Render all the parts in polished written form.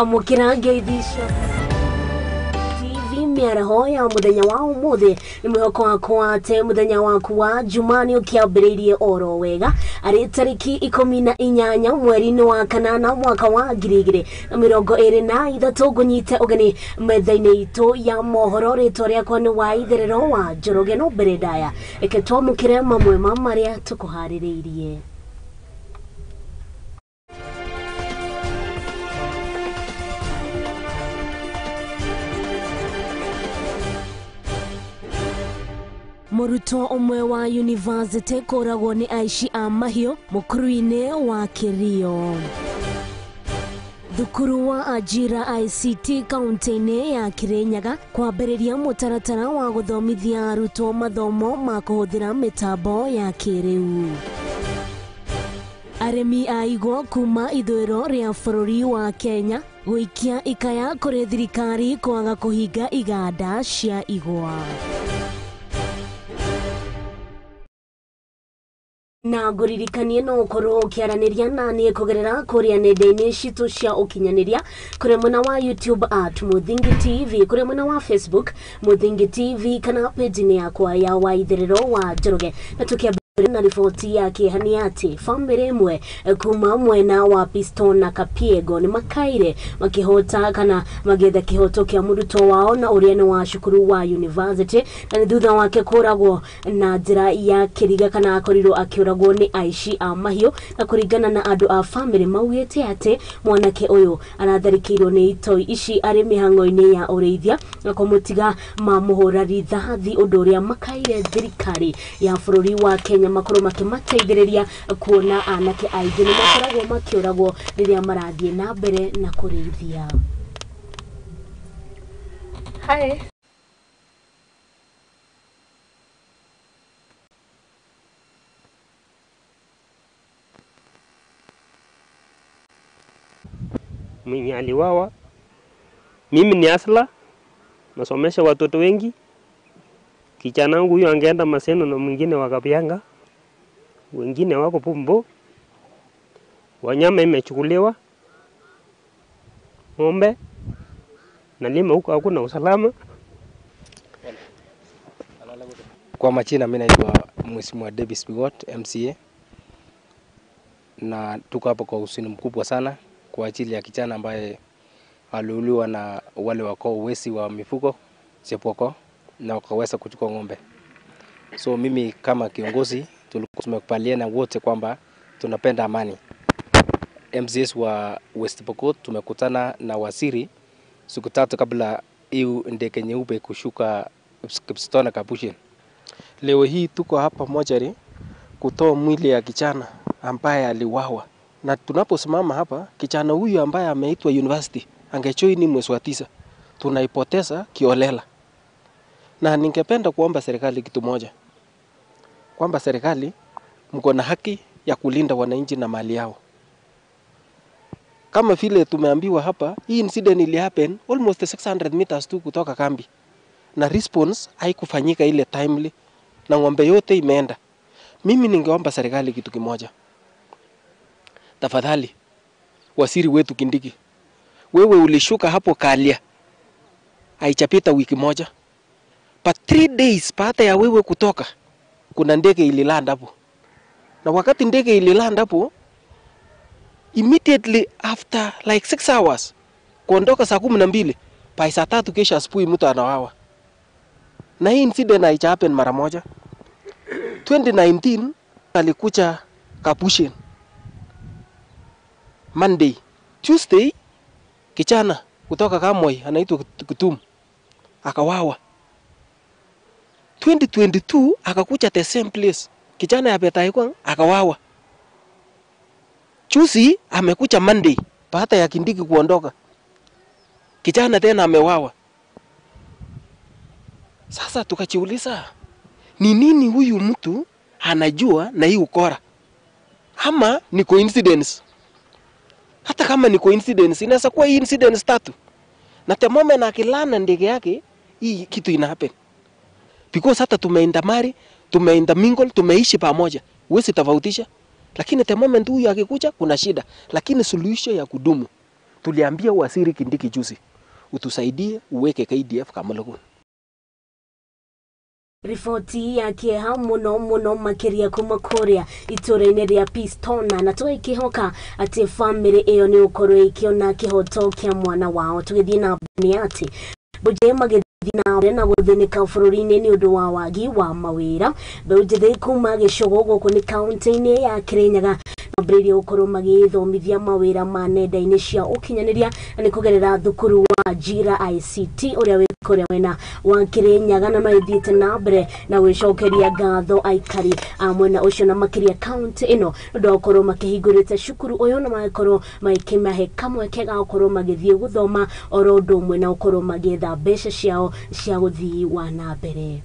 Amũkĩra ngeithicio TV mĩaraho ya mũthenya wa ũmũthĩ. Nĩ mwĩhoko wakwa atĩ mũthenya waku wa Juma nĩ ũkĩambĩrĩirie oro wega, arĩ tarĩki 18 mweri-inĩ wa kanana mwaka wa 2023. Ngũnyite ũgeni metha-inĩ itũ ya mohoro. Rĩtwa rĩakwa nĩ wa Itherero wa Njoroge. No mbere ndaya, reke twamũkĩre mamwe ma marĩa tũkũharĩrĩirie. Mũrutwo ũmwe wa university kũragwo nĩ aici a mahiũ mũkuru-inĩ wa Kĩrio. Thukuru wa Ajira ICT kaunti-inĩ ya Kirinyaga kwambĩrĩria mũtaratara wa gũthomithia arutwo mathomo ma kũhũthĩra mĩtambo ya kĩrĩu. Arĩmi a igwa kuma ithũĩro rĩa bũrũri wa Kenya gũikia ikaya kũrĩ thirikari kwaga kũhinga iganda cia igwa. Na ngũririkanie no ũkorwo ũkĩaranĩria na niĩ kũgerera kũrĩa nenda-inĩ citũ cia ũkinyanĩria, kũrĩa mwena wa YouTube at Muthingi TV, kũrĩa mwena wa Facebook Muthingi TV, kana page-inĩ yakwa ya Waitherero wa Njoroge. Na tũkĩambĩrĩria na riboti ya kĩeha nĩ atĩ bamĩrĩ ĩmwe kuma mwena wa Piston na Kapiego nĩ makaire makĩhota kana magĩetha kĩhoto kĩa mũrutwo wao na ũrĩa nĩ wa cukuru wa university, na nĩ thutha wake kũragwo na njĩra ya kĩriga kana akorirwo akĩũragwo nĩ aici a mahiũ. Na kũringana na andũ a bamĩrĩ maugĩte atĩ mwanake ũyũ aratharĩkĩirwo nĩ itoi ici arĩ mĩhang'o-inĩ ya ũrĩithia na kũmũtiga mamũhũra rithathi, ũndũ ũrĩa makaire thirikari ya bũrũri wa Kenya makorwo makĩmateithĩrĩria kuona anake aingĩ nĩ makoragwo makĩũragwo rĩrĩa marathiĩ na mbere na kũrĩithia. Hi. Mwenye aliwawa, mimi ni asla, nasomesha watoto wengi. Kijana wangu huyu angeenda Maseno na mwingine wakapianga, wengine wako Pumbo. Wanyama imechukuliwa, ng'ombe na lima huko hakuna usalama. Kwa majina mimi naitwa Mheshimiwa Davis Bigot, MCA, na tuko hapa kwa huzuni mkubwa sana kwa ajili ya kijana ambaye aliuliwa na wale wako wesi wa mifugo Chepoko na wakaweza kuchukua ng'ombe. So mimi kama kiongozi tulikuwa tumekubaliana wote kwamba tunapenda amani. MCS wa West Pokot tumekutana na waziri siku tatu kabla hiyo ndege nyeupe kushuka Kipsitona Kapushin. Leo hii tuko hapa mochari kutoa mwili ya kijana ambaye aliuawa. Na tunaposimama hapa, kijana huyu ambaye ameitwa university angejoin mwezi wa 9, tunaipoteza kiolela. Na ningependa kuomba serikali kitu moja, kwamba serikali mko na haki ya kulinda wananchi na mali yao. Kama vile tumeambiwa hapa, hii incident ili happen almost 600 meters tu kutoka kambi, na response haikufanyika ile timely, na ng'ombe yote imeenda. Mimi ningeomba serikali kitu kimoja, tafadhali waziri wetu Kindiki, wewe ulishuka hapo Kalia, haichapita wiki moja, but 3 days baada ya wewe kutoka, kuna ndege ililand hapo. Na wakati ndege ililand hapo, immediately after like 6 hours kuondoka saa 12, by saa 3 kesho asubuhi mtu anawawa. Na hii incident haicha happen mara moja. 2019 alikuja Kapushin Monday, Tuesday kijana kutoka Kamoi anaitwa Kutum akawawa. 2022 akakuja the same place, kijana ya Betaikwang akawawa. Juzi amekuja Monday baada ya Kindiki kuondoka, kijana tena amewawa. Sasa tukajiuliza, ni nini huyu mtu anajua na hii ukora, ama ni coincidence? Hata kama ni coincidence, inaweza kuwa hii incidence tatu, na the moment akilana ndege yake hii kitu ina happen. Because hata tumeenda mari, tumeenda mingle, tumeishi pamoja, huwezi tofautisha. Lakini the moment huyu akikuja kuna shida. Lakini suluhisho ya kudumu Tuliambia Waziri Kindiki juzi, utusaidie uweke KDF Kamulukun. Riboti ya kieha muno muno makiria kuma kuria itura-inĩ rĩa Pistona na tũgĩkĩhoka atĩ bamĩrĩ ĩyo nĩ gũkorwo ĩkĩona kĩhoto kĩa mwana wao. Tũgĩthiĩ na mbere nĩ atĩ mbunge magĩthiĩ na mbere na gũthĩnĩka bũrũri-inĩ nĩ ũndũ wa wagi wa mawĩra. Mbeũ njĩthĩ kuma gĩcũgũ gũkũ nĩ kaũntĩ-inĩ ya Kĩrĩnyaga mambĩrĩirie gũkorwo magĩthomithia mawĩra ma nenda-inĩ cia ũkinyanĩria na nĩ kũgerera thukuru wa Ajira ICT ũrĩa wĩ kũrĩa mwena wa Kĩrĩnyaga, na magĩthiĩte na mbere na gwĩcokeria ngatho aikari a mwena ũcio na makĩria kaũntĩ ĩno nĩ ũndũ wa gũkorwo makĩhingũrĩte cukuru ũyũ na magakorwo magĩkĩmahe kamweke ga gũkorwo magĩthiĩ gũthoma oro ũndũ ũmwe na gũkorwo magĩetha mbeca ciao cia ũthii wa na mbere.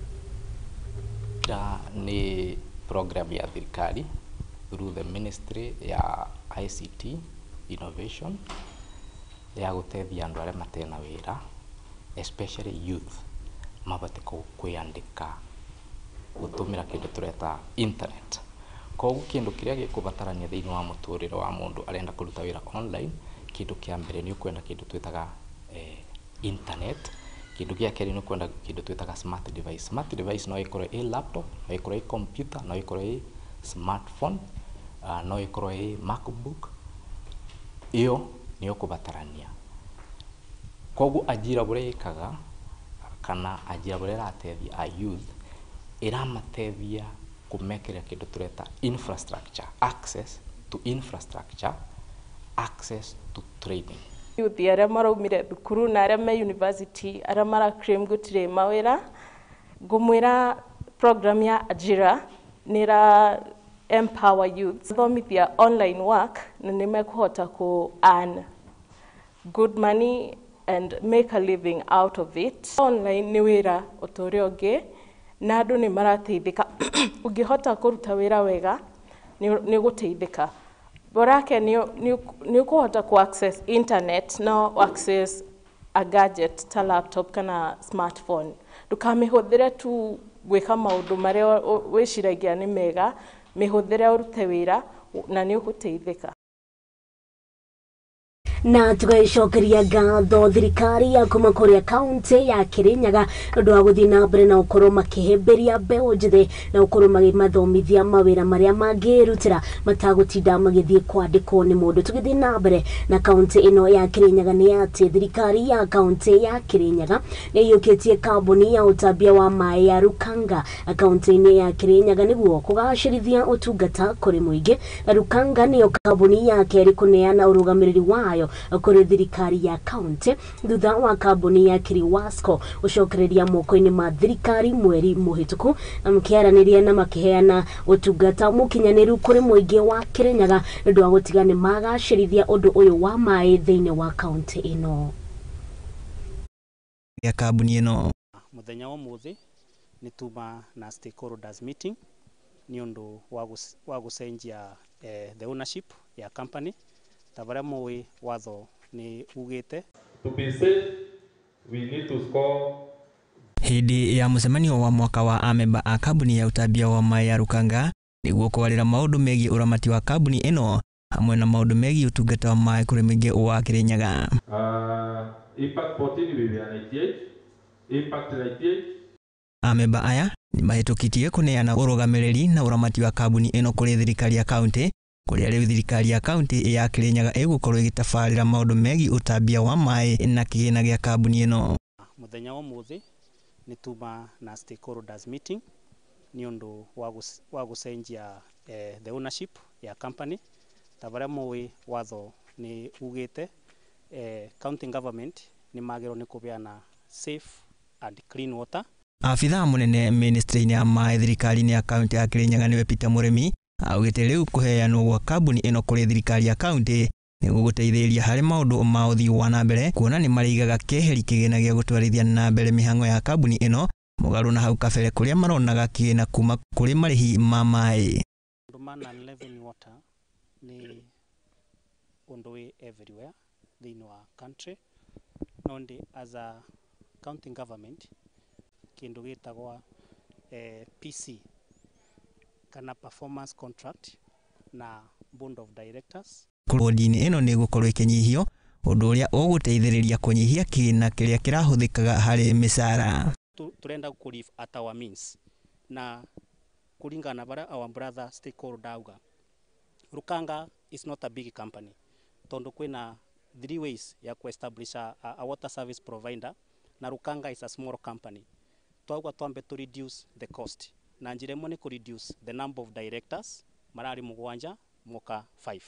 Nĩ program ya thirikari through the ministry ya ICT innovation ya gũteithia andũ arĩa matena wĩra, especially youth, mabote kwĩandĩka gũtũmĩra kĩndũ tũreta internet. Koguo kĩndũ kĩrĩa gĩkũbatarania thĩinĩ wa mũtũrĩre wa mũndũ arenda kũruta wĩra online, kĩndũ kĩa mbere nĩ ũkwenda kĩndũ twĩtaga internet. Kĩndũ gĩa kerĩ nĩ ũkwenda kĩndũ twĩtaga smart device. Smart device no ĩkorwo ĩ laptop, no ĩkorwo ĩ computer, no ĩkorwo ĩ smartphone, no ĩkorwo ĩ MacBook. Ĩyo nĩ ũkũbatarania. Koguo Ajira ũrĩa ĩkaga kana Ajira ũrĩa ĩrateithia a youth, ĩramateithia kũmekĩra kĩndũ tũreta infrastructure, access to infrastructure, access to training. Youth arĩa maraumire thukuru na arĩa me university arĩa mara claim gũtirĩ mawĩra, ngũmwĩra program ya Ajira nĩ ĩra empower youth thomithia online work na nĩ mekũhota kũ earn good money and make a living out of it. Online nĩ wĩra o ta ũrĩa ũngĩ na andũ nĩ marateithĩka. Ũngĩhota kũruta wĩra wega nĩ ũgũteithĩka. Borake nĩ ũkũhota kũ access internet, no access a gadget ta laptop kana smartphone. Ndũkamĩhũthĩre tu gwĩka maũndũ marĩa wĩciragia nĩ mega, mĩhũthĩre ũrute wĩra na nĩ ũgũteithĩka. Na tũgagĩcokeria ngatho thirikari ya kuma kũrĩa kaũntĩ ya Kĩrĩnyaga ũndũ wa gũthiĩ na mbere na gũkorwo makĩhĩmbĩria mbeũ njĩthĩ na gũkorwo magĩmathomithia mawĩra marĩa mangĩrutĩra matagũtinda magĩthiĩ kwandĩkwo nĩ mũndũ. Tũgĩthiĩ na mbere na kaũntĩ ĩno ya Kĩrĩnyaga nĩ atĩ thirikari ya kaũntĩ ya Kĩrĩnyaga nĩ ĩiyũkĩtie kambuni ya ũtambia wa maĩ ya Rukanga kaũntĩ-inĩ ya Kĩrĩnyaga nĩguo kũgacĩrithia ũtungata kũrĩ mũingĩ. Rukanga nĩyo kambuni ya kerĩ kũneana ũrũgamĩrĩri wayo kũrĩ thirikari ya kaunti thutha wa kambuni ya Kiriwasco gũcokereria moko-inĩ ma thirikari mweri mũhĩtũku, na makĩaranĩria na makĩheana ũtungata mũkinyanĩru kũrĩ mũingĩ wa Kĩrĩnyaga nĩ ũndũ wa gũtiga nĩ magacĩrithia ũndũ ũyũ wa maĩ thĩinĩ wa kaunti ĩno. Ya kambuni ĩno Mũthenya wa ũmũthĩ nĩ tuma na stakeholders meeting nĩ ũndũ wa gũcenjia the ownership ya company ta barĩa mũĩ watho nĩ ugĩte. To be safe, we need to score. Hĩndĩ ya mũcemanio wa mwaka wa amemba a kambuni ya ũtambia wa maĩ ya Rukanga nĩguo kwarĩra maũndũ megiĩ ũramati wa kambuni ĩno hamwe na maũndũ megiĩ ũtungata wa maĩ kũrĩ mũingĩ wa Kĩrĩnyaga. Impact 14 will be 98, Impact 98. Amemba aya nĩ mahĩtũkĩtie kũneana ũrũgamĩrĩri na ũramati wa kambuni ĩno kũrĩ thirikari ya kaũntĩ, kũrĩa rĩu thirikari ya kaũntĩ ya Kĩrĩnyaga ĩgũkorwo ĩgĩtabarĩra maũndũ megiĩ ũtambia wa maĩ na kĩgĩna gĩa kambuni ĩno. Mũthenya wa ũmũthĩ nĩ tuma na stakeholders meeting nĩ ũndũ wa gũcenjia the ownership ya company ta barĩa mũĩ watho nĩ ugĩte county government nĩ magĩrĩirwo nĩ kũbeana safe and clean water. Abithaa mũnene ministry-inĩ ya maĩ thirikari-inĩ ya kaũntĩ ya Kĩrĩnyaga nĩwe Peter Mũrĩmi augĩte rĩu kũheanwo gwa kambuni ĩno kũrĩ thirikari ya kaũntĩ nĩ gũgũteithĩrĩria harĩ maũndũ ma ũthii wa na mbere, kuona nĩ marĩigaga keheri kĩgĩna gĩa gũtwarithia na mbere mĩhang'o ya kambuni ĩno mũgarũ na hau kabere kũrĩa maronaga kĩgĩna kuma kũrĩ marĩhi ma maĩ. Ũndũ ma non-revenue water nĩ ũndũ wĩ everywhere thĩinĩ wa country, no ndĩ as a county government kĩndũ gĩtagwa PC kana performance contract na board of directors. Bodi-inĩ ĩno nĩ ĩgũkorwo ĩkĩnyihio Ũndũ ũrĩa ũgũteithĩrĩria kũnyihia kĩgĩna kĩrĩa kĩrahũthĩkaga harĩ mĩcara. Turenda ku live at our means na kulingana bara our brother stakeholder auga Rukanga is not a big company tondu kwina 3 ways ya ku establish a water service provider na Rukanga is a small company. Twauga twambe to reduce the cost na njira imwe ni ku reduce the number of directors marari mugwanja moka 5.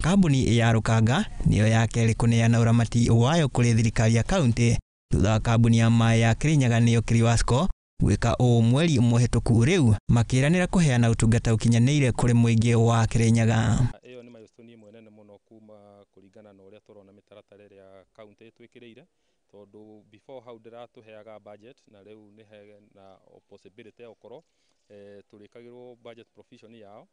Kambuni ya Rukanga niyo ya kerĩ kũneana ũramati wayo kũrĩ thirikari ya kaunti thutha wa kambuni ya maĩ ya Kirinyaga nĩyo Kiriwasco gwĩka ũũ mweri mũhĩtũku rĩu makĩranĩra kũheana ũtungata ũkinyanĩire kũrĩ mũingĩ wa Kirinyaga. Ĩyo nĩ milestone ĩmwe nene mũno kuma kũringana na ũrĩa tũrona mĩtaratara ĩrĩa kaunti ĩtwĩkĩrĩire tondũ before hau ndĩratũheaga budget na rĩu nĩ hena possibility ya gũkorwo tũrĩkagĩrwo budget provision yao.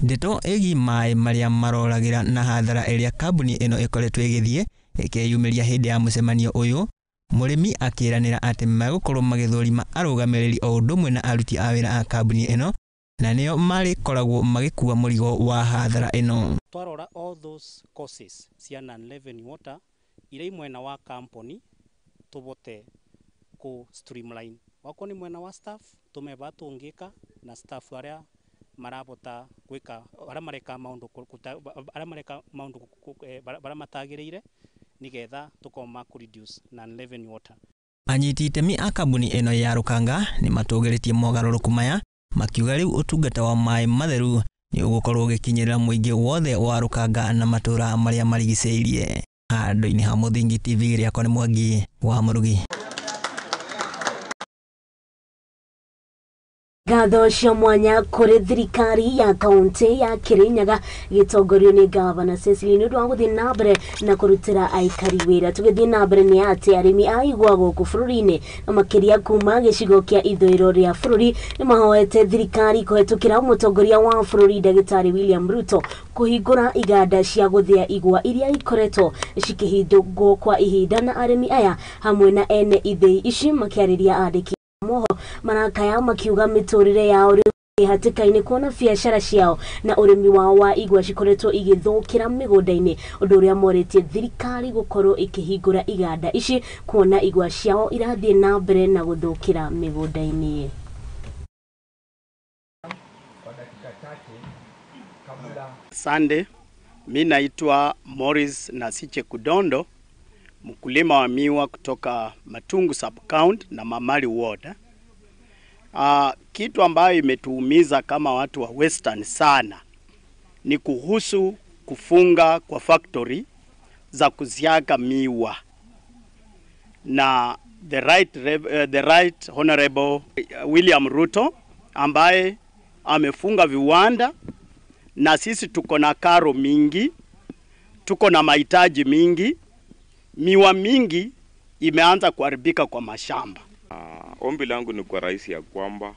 Ndeto ĩgiĩ maĩ marĩa maroragĩra na hathara ĩrĩa kambuni ĩno ĩkoretwo ĩgĩthiĩ ĩkĩyumĩria hĩndĩ ya mũcemanio ũyũ, mũrĩmi akĩranĩra atĩ megũkorwo magĩthũrima arũgamĩrĩri o ũndũ ũmwe na aruti a wĩra a kambuni ĩno na nĩo marĩkoragwo magĩkua mũrigo wa hathara ĩno. Twarora all those causes cia non-revenue water iria mwena wa company tubote ku streamline wako ni mwena wa staff tumeba tungika na staff aria marabota gwika aria mareka maundu aria mareka maundu baria matagiriire nigetha tukoma ku reduce non-revenue water. Anyiti itemi a kambuni ĩno ya Rukanga nĩ matũgĩrĩtie mogarũrũku maya makiuga rĩu ũtungata wa maĩ matheru nĩ ũgũkorwo ũgĩkinyĩra mũingĩ wothe wa Rukanga na matũra marĩa marigicĩirie. Handũ-inĩ ha Mũthingi TV rĩakwa nĩ Mwangi wa Mũrugi. Ngatho cia mwanya kũrĩ thirikari ya kaunti ya Kirinyaga gĩtongorio nĩ gavana Cecily nĩ ũndũ wa gũthiĩ na mbere na kũrutĩra aikari wĩra. Tũgĩthiĩ na mbere nĩ atĩ arĩmi a igwa gũkũ bũrũri-inĩ na makĩria kuma gĩcigo kĩa ithũĩro rĩa bũrũri nĩ mahoete thirikari kũhetũkĩra mũtongoria wa bũrũri Ndagĩtarĩ William Ruto kũhingũra iganda cia gũthĩa igwa iria ikoretwo cikĩhingwo kwa ihinda na arĩmi aya hamwe na ene ithĩi ici makĩarĩria andĩki moho marakaya makiuga miturire yao riu hatĩka-inĩ kuona biacara ciao na ũrĩmi wao wa igwa cikoretwo igĩthũkĩra mĩgũnda-inĩ ũndũ ũrĩa morĩtie thirikari gũkorwo ĩkĩhingũra iganda ici kuona igwa ciao irathiĩ na mbere na gũthũkĩra mĩgũnda-inĩ. Sande, mi naitwa Morris Nasiche Kudondo, mkulima wa miwa kutoka Matungu sub-county na Mamali ward. Kitu ambayo imetuumiza kama watu wa Western sana ni kuhusu kufunga kwa factory za kusiaga miwa. Na the right Honorable William Ruto ambaye amefunga viwanda, na sisi tuko na karo mingi, tuko na mahitaji mingi, miwa mingi imeanza kuharibika kwa mashamba. Ombi langu ni kwa rais ya kwamba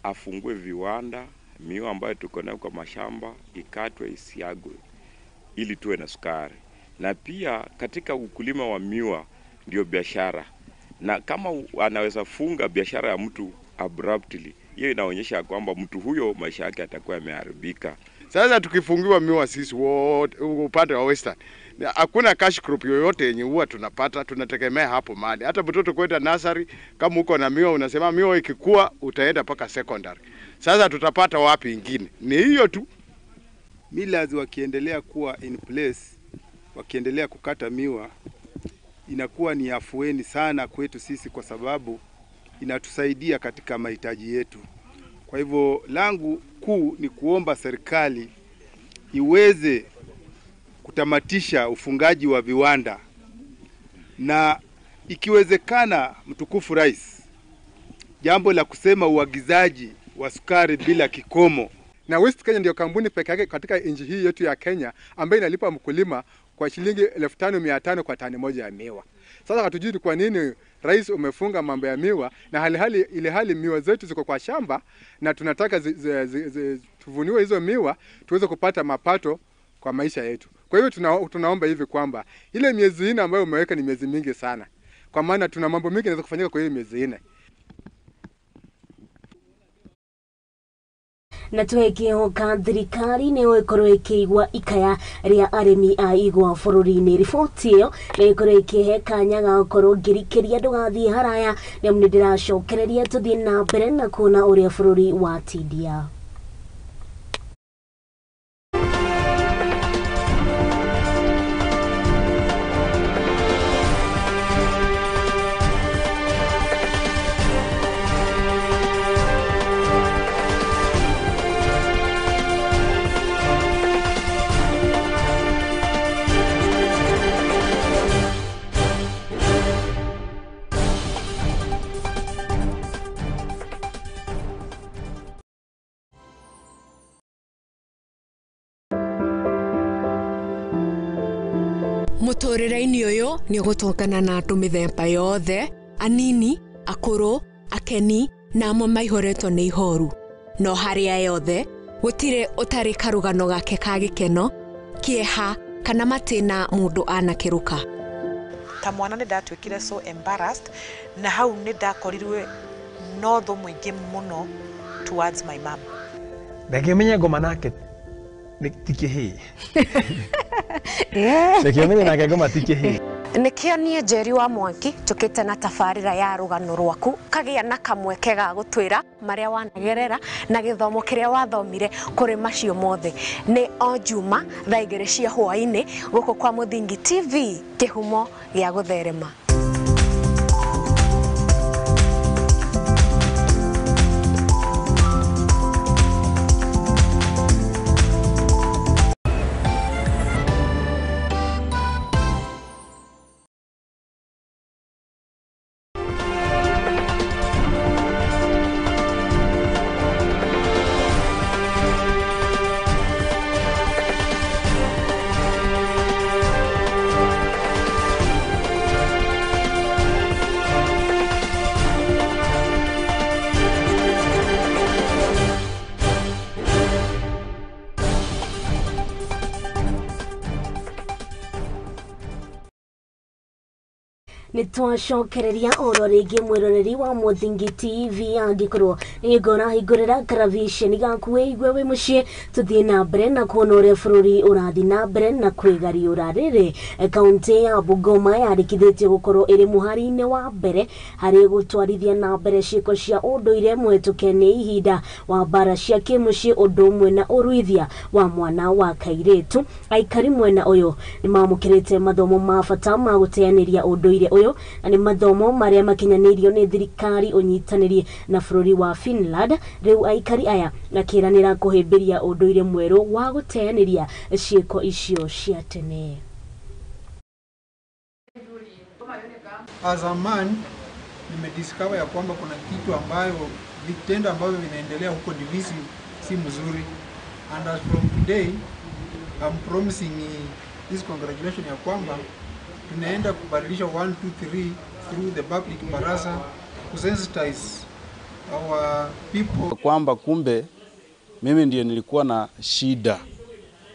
afungue viwanda, miwa ambayo tuko nayo kwa mashamba ikatwe isiagwe ili tuwe na sukari. Na pia katika ukulima wa miwa ndio biashara. Na kama anaweza funga biashara ya mtu abruptly, hiyo inaonyesha kwamba mtu huyo maisha yake atakuwa yameharibika. Sasa tukifungiwa miwa sisi wote upande wa Western, hakuna cash crop yoyote yenye huwa tunapata, tunategemea hapo mali. Hata mtoto kwenda nursery, kama uko na miwa unasema miwa ikikua utaenda paka secondary. Sasa tutapata wapi ingine? Ni hiyo tu. Millers wakiendelea kuwa in place, wakiendelea kukata miwa, inakuwa ni afueni sana kwetu sisi kwa sababu inatusaidia katika mahitaji yetu. Kwa hivyo langu kuu ni kuomba serikali iweze kutamatisha ufungaji wa viwanda, na ikiwezekana, mtukufu rais, jambo la kusema uagizaji wa sukari bila kikomo. Na West Kenya ndio kampuni pekee yake katika nchi hii yetu ya Kenya ambayo inalipa mkulima kwa shilingi 1500 kwa tani moja ya miwa. Sasa hatujui kwa nini rais umefunga mambo ya miwa na hali miwa zetu ziko kwa shamba na tunataka tuvuniwe hizo miwa tuweze kupata mapato kwa maisha yetu. Kwa hiyo tunaomba hivi kwamba ile miezi 4 ambayo umeweka ni miezi mingi sana. Kwa maana tuna mambo mengi yanaweza kufanyika kwa ile miezi 4. Na twĩkĩhoka thirikari nĩ ĩgũkorwo ĩkĩigua ikaya rĩa arĩmi a igwa bũrũri-inĩ. Riboti ĩyo nĩ ĩkorwo ĩkĩhe kanya ga gũkorwo ngĩrikĩria ndũgathiĩ haraya nĩamu nĩ ndĩracokereria tũthiĩ na mbere na kuona ũrĩa bũrũri watindia. Mũtũrĩre-inĩ ũyũ nĩ ũgũtũngana na andũ mĩthemba yothe, anini, akũrũ, akeni na amwe maihũrĩtwo nĩ ihoru. No harĩa yothe gũtirĩ ũtarĩ karũgano gake ka gĩkeno, kĩeha kana matĩna mũndũ anakĩrũka. Ta mwana nĩ ndatuĩkire so embarrassed na hau nĩ ndakorirwe no thũ mũingĩ mũno towards my mom. Reke ũmenye ngoma nake ti kĩhĩĩ. Reke ũmenye nake ngoma ti kĩhĩĩ. Nĩkĩo niĩ Njeri wa Mwangi njũkĩte na tabarĩra ya rũgano rwaku kagĩa na kamweke ga gũtwĩra marĩa wanagerera na gĩthomo kĩrĩa wathomire kũrĩ macio mothe. Nĩ o Juma thaa 2 cia hwaĩ-inĩ gũkũ kwa Mũthingi TV, kĩhumo gĩa gũtherema. Nĩtwacokereria oro rĩngĩ mwĩroreri wa Mũthingi TV angĩkorwo nĩngũ ũrahingũrĩra karaviceni gaku wĩigue wĩ mũciĩ tũthiĩ na mbere na kuona ũrĩa bũrũri ũrathiĩ na mbere na kwĩgariũra. Rĩrĩ kaũntĩ ya Bungoma yandĩkithĩtio gũkorwo ĩrĩ mũhari-inĩ wa mbere harĩ gũtwarithia na mbere ciĩko cia ũndũire mũhetũke nĩ ihinda wa mbara cia kĩmũciĩ ũndũ ũmwe na ũruithia wa mwana wa kairĩtu. Aikari mwena ũyũ nĩmamũkĩrĩte mathomo ma bata ma gũteanĩria ũndũire ũyũ na nĩ mathomo marĩa makinyanĩirio nĩ thirikari ũnyitanĩri na bũrũri wa Finland. Rĩu aikari aya makĩranĩra kũhĩmbĩria ũndũire mwerũ wa gũteanĩria ciĩko icio cia tene. As a man, nimediscover ya kwamba kuna kitu ambayo vitendo ambavyo vinaendelea huko Ndivisi si mzuri, and as from today I'm promising this congratulation ya kwamba tunaenda kubadilisha 1 2 3 through the public baraza kusensitize our people kwamba kumbe mimi ndiye nilikuwa na shida.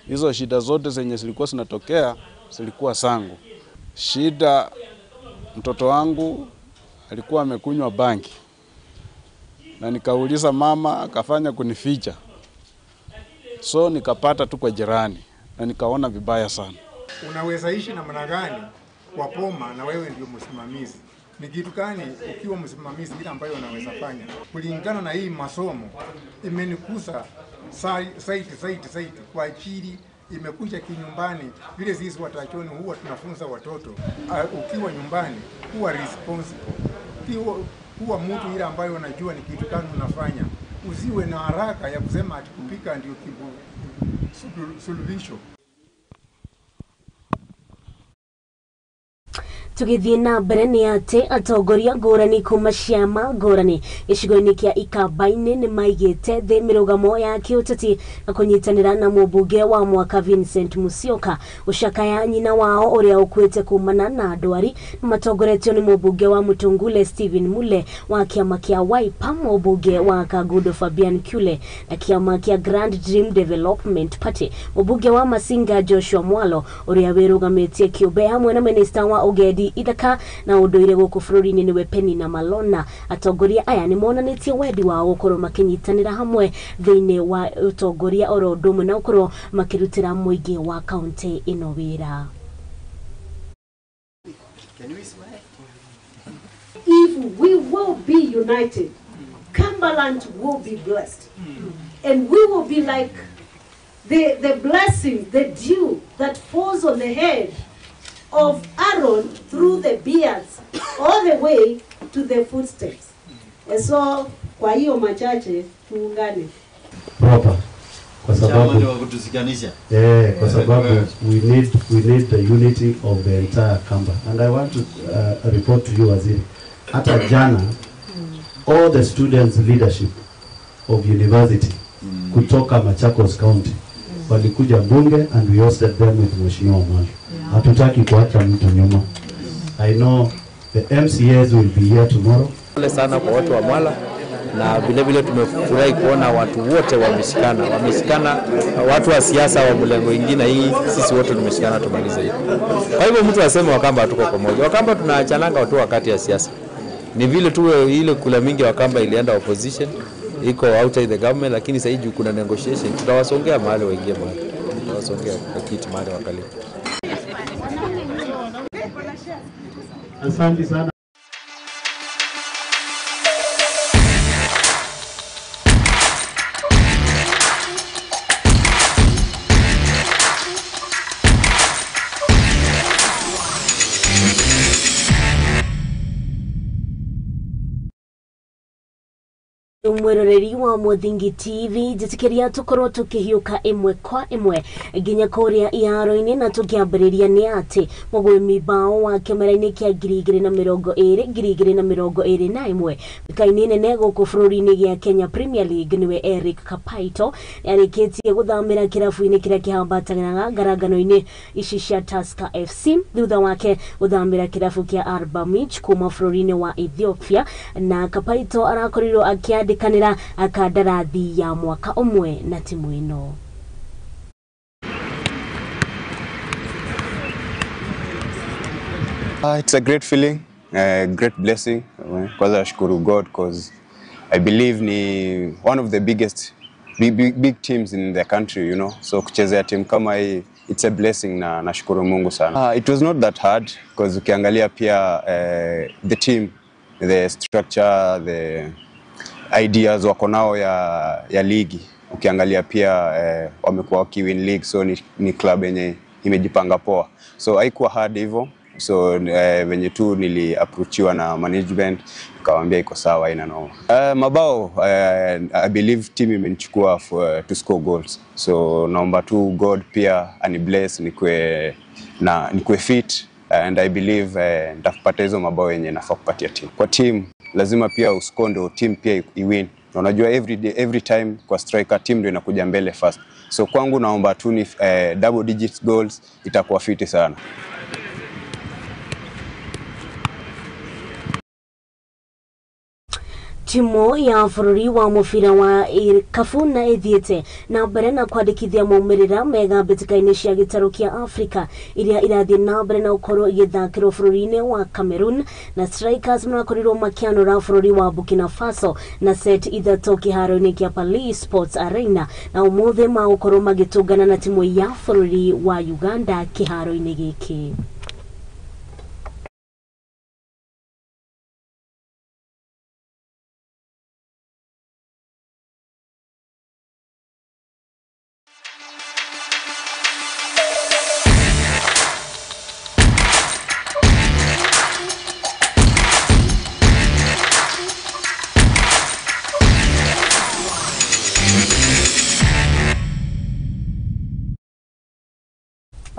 Hizo shida zote zenye zilikuwa zinatokea zilikuwa zangu. Shida, mtoto wangu alikuwa amekunywa bangi na nikauliza mama, akafanya kunificha. So nikapata tu kwa jirani na nikaona vibaya sana. Unaweza ishi namna gani kwa poma na wewe ndio msimamizi? Ni kitu gani ukiwa msimamizi ile ambayo unaweza fanya? Kulingana na hii masomo imenikusa saiti kwa ajili imekuja kinyumbani. Vile sisi watachoni huwa tunafunza watoto, ukiwa nyumbani kuwa responsible, kuwa mtu ile ambayo unajua ni kitu gani unafanya. Usiwe na haraka ya kusema ati kupika ndio suluhisho. Tũgĩthiĩ na mbere nĩ atĩ atongoria ngũrani kuma ciama ngũrani gĩcigo-inĩ kĩa Ikamba-inĩ nĩ maigĩte thĩ mĩrũgamo ya kĩũteti na kũnyitanĩra na mũmbunge wa mwaka Vincent Musyoka gũcakaya nyina wao ũrĩa ũkuĩte kumana na ndwari. Matongoretio nĩ mũmbunge wa Mutungule Stephen Mule wa kĩama kĩa Wiper, mũmbunge wa Kangundo Fabian Kyule na kĩama kĩa Grand Dream Development Party, mũmbunge wa Masinga Joshua Mwalo ũrĩa wĩrũgamĩtie kĩũmbe hamwe na minista wa ũgendi ithaka na ũndũire gũkũ bũrũri-inĩ nĩwe Penina Malona. Atongoria aya nĩ monanĩtie wendi wao gũkorwo makĩnyitanĩra hamwe thĩinĩ wa ũtongoria oro ũndũ ũmwe na gũkorwo makĩrutĩra mũingĩ wa kaunti ĩno wĩra. If we will be united, Cumberland will be blessed. And we will be like the blessing, the dew that falls on the head of Aaron through the beards, all the way to the footsteps. And so, kwa hiyo machache, tuungane. Proper. Kwa sababu, kwa sababu we need the unity of the entire Kamba. And I want to report to you, Waziri. Hata jana, all the students leadership of university kutoka Machakos County walikuja bunge and we hosted them with Mheshimiwa Mwali. Hatutaki kuacha mtu nyuma. I know the MCAs will be here tomorrow. Pole sana kwa watu wa Mwala, na vile vile tumefurahi kuona watu wote wameshikana, watu wa siasa wa mlengo ingine hii, sisi wote tumeshikana tumalize hii. Kwa hivyo mtu aseme Wakamba hatuko pamoja. Wakamba tunaachananga watu wakati ya siasa. Ni vile tu ile kula mingi Wakamba ilienda opposition, iko outside the government, lakini sasa hivi kuna negotiation, tutawasongea mahali waingie mahali. Tutawasongea kwa kiti mahali wakalie. Asante sana. Mwiroreri wa Muthingi TV njitikiria tukorwo tukihiuka imwe kwa imwe nginya kuria iharo-ini na tukiambiriria ni ati mugwimi bao wa kimera-ini kia 2020 2021 mikaini nene guku bũrũri-inĩ gĩa Kenya Premier League niwe Eric Kapaito nĩarĩkĩtie gũthamĩra kĩrabu-inĩ kĩrĩa kĩhambatanaga ngarangano-inĩ ici cia Tusker FC thutha wake gũthamĩra kĩrabu kĩa Arba Minch kuma bũrũri-inĩ wa Ethiopia na Kapaito arakorirwo akĩandĩkanĩra akandarathi ya mwaka ũmwe na timu ĩno. It's a great feeling, a great blessing. Kwanza nashukuru God because I believe ni one of the biggest big teams in the country, you know. So kuchezea team kama hii, it's a blessing na nashukuru Mungu sana. It was not that hard because ukiangalia pia the team, the structure, the ideas wako nao ya ligi. Ukiangalia pia wamekuwa wakiwin league, so ni club yenye imejipanga poa. So haikuwa hard hivyo. So venye tu nili-approachiwa na management nikawaambia iko sawa, haina noma. Mabao I believe team imenichukua for to score goals. So naomba tu God pia ani bless nikuwe fit, and I believe nitapata hizo mabao yenye nafaa kupatia team. Kwa team lazima pia uscore ndio team pia iwin. Na unajua every day, every time kwa striker team ndio inakuja mbele first. So kwangu naomba tu ni double digit goals, itakuwa fiti sana. Timu ya bũrũri wa mũbira wa ikabu na ĩthiĩte na mbere na kwandĩkithia maumĩrĩra mega mbĩtĩka-inĩ cia gĩtarũ kĩa Afrika iria irathiĩ na mbere na gũkorwo igĩthakĩrwo bũrũri-inĩ wa Cameroon na Strikers marakorirwo makĩanũra bũrũri wa Burkina Faso na set 3 kĩharo-inĩ kĩa Paris Sports Arena na ũmũthĩ magũkorwo magĩtũngana na timu ya bũrũri wa Uganda kĩharo-inĩ gĩkĩ.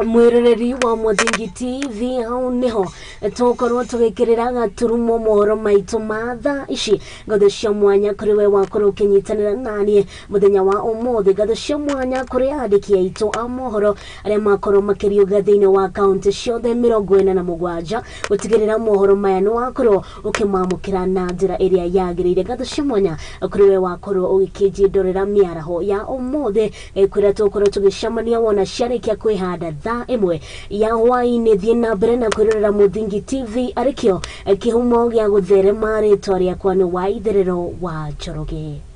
Mwiroreri wa Muthingi TV hau niho tukorwo tugikirira gaturumo mohoro maitu ma thaa ici. Ngatho cia mwanya kuri we wakorwo ukinyitanira nanie muthenya wa umuthi. Ngatho cia mwanya kuri andiki aitu a mohoro aria makorwo makiriuga thiini wa kaunti ciothe 47 gutigirira mohoro maya ni wakorwo ukimamukira na njira iria yagirire. Ngatho cia mwanya kuri we wakorwo ugikinjindorera miaraho ya umuthi kwira tukorwo tugicemania wona ciarikia kwihanda thaa 1 ya hwaĩ-inĩ. Thiĩ na mbere na kwĩrorera Mũthingi TV arĩkĩo kĩhumo gĩa gũtherema. Rĩtwa rĩakwa nĩ Waitherero wa Njoroge.